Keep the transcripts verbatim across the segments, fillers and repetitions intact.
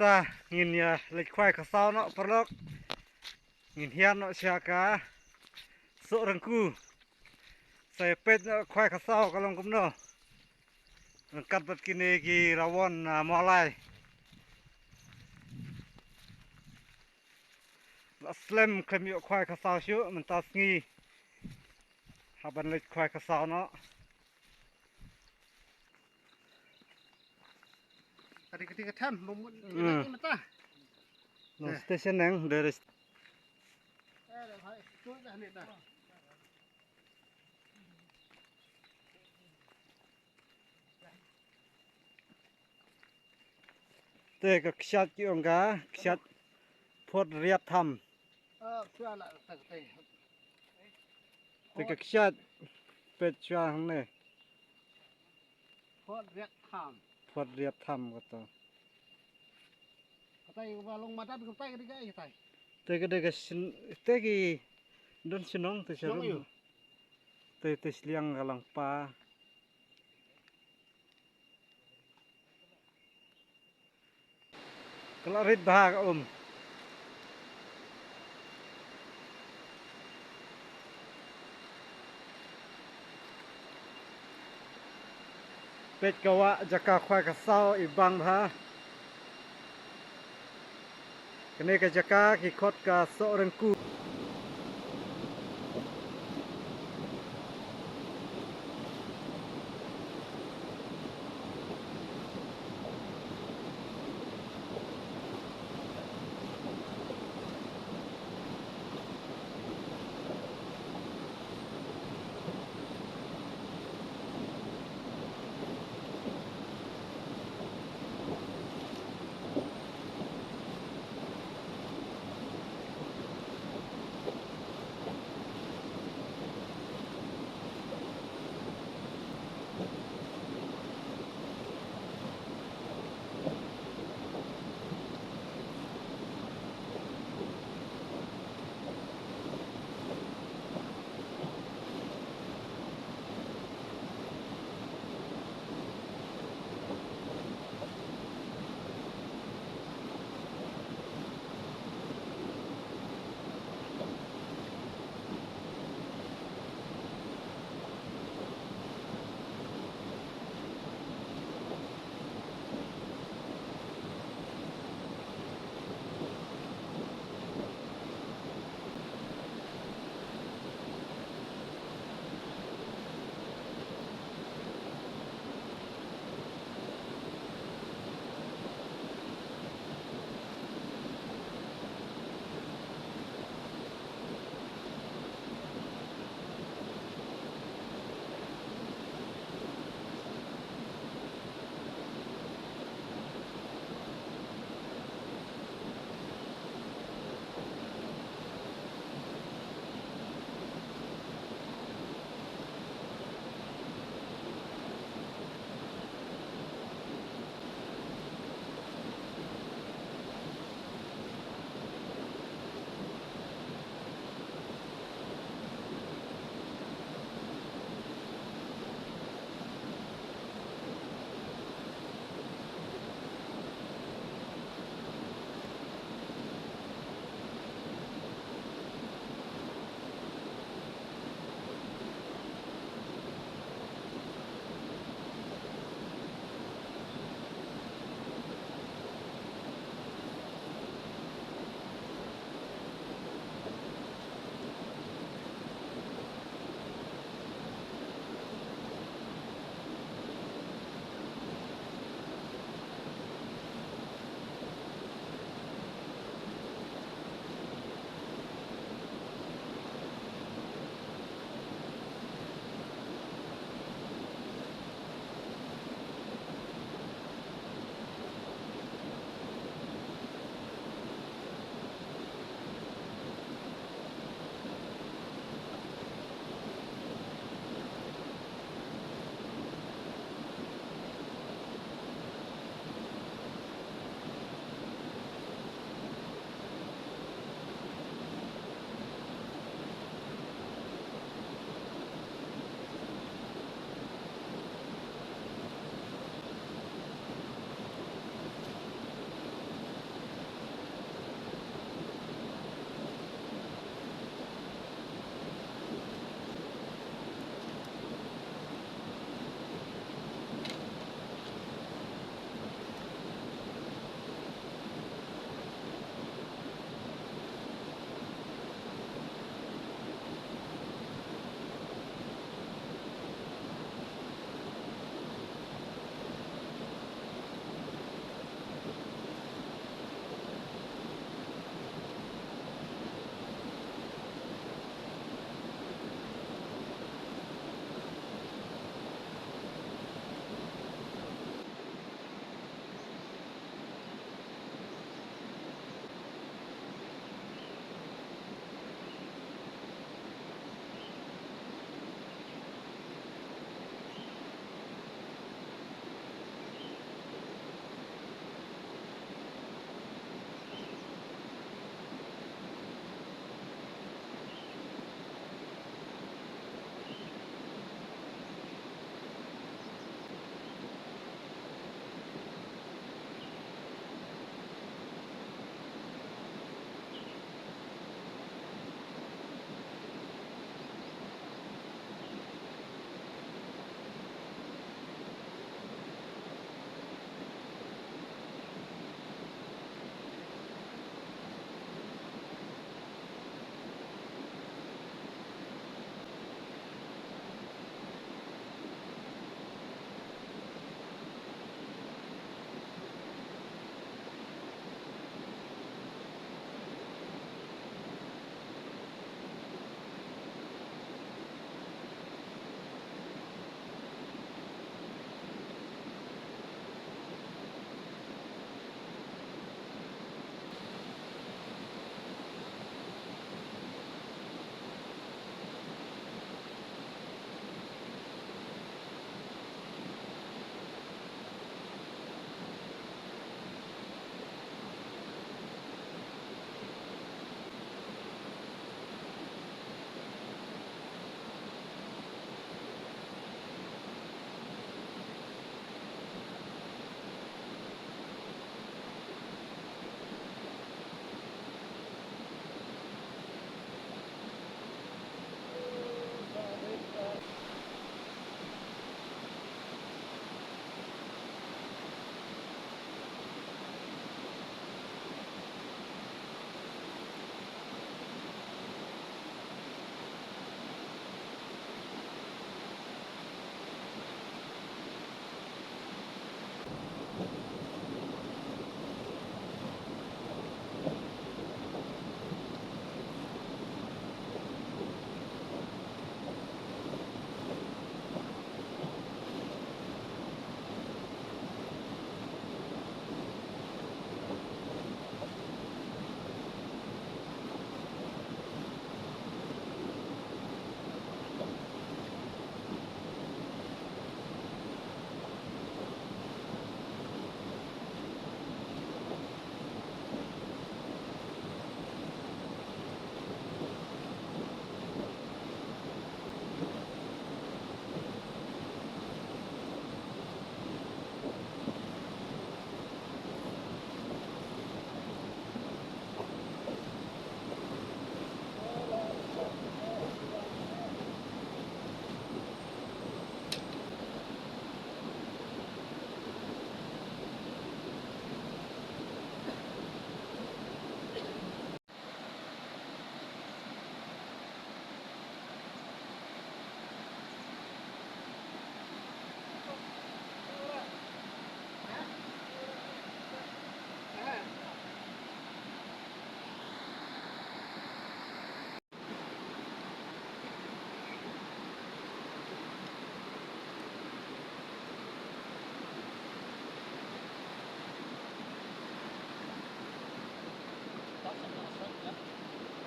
Mynta ngin ïa leit khwai khasaw noh paralok. Ngin hiar noh sha ka Soh Rengku. Sa ïa peit noh khwai khasaw ka long kumno. Ryngkat bad kine ki rawon, ah, mawlai. La slem khlem ïoh khwai khasaw shuh mynta sngi. Hap ban leit khwai khasaw noh. Ka dei ka dei ka them, bym mut. Hmm. Mynta. No, eh, station nang, there is. Eh, dah, hai, tu dah ni dah. Te ka kshaid ki ong ka, kshaid phot riat tham. Ah, shuwa la, te, te. Te ka kshaid peit shuwa hangne. Phot riat tham. Phot riat tham kato. Katai ba long madan katai ka dei ka ai katai. Te ka dei ka shin, te ki don shnong te shnong sharum. Te, te shiliang ka long pa. Ka la rit bha ka um. Peit ka wah jaka khwai khasaw i bang bha. Kane ka jaka ki khot ka Soh Rengku.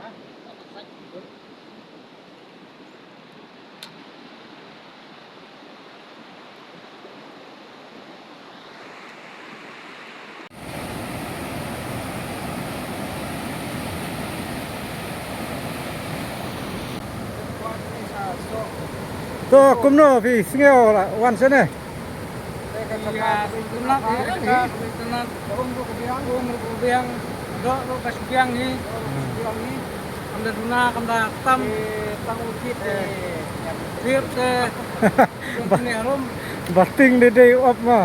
To kumno phi sngew la wan shane? Ïa, kumno phi sngew? Kumno? Kum ruh ka biang, kum ruh ka biang, doh ruh ka shbiang hi. Kam da duna, kam da tam. Tang u kit te. Kit te. Jong kane harum. Bating de de op ma.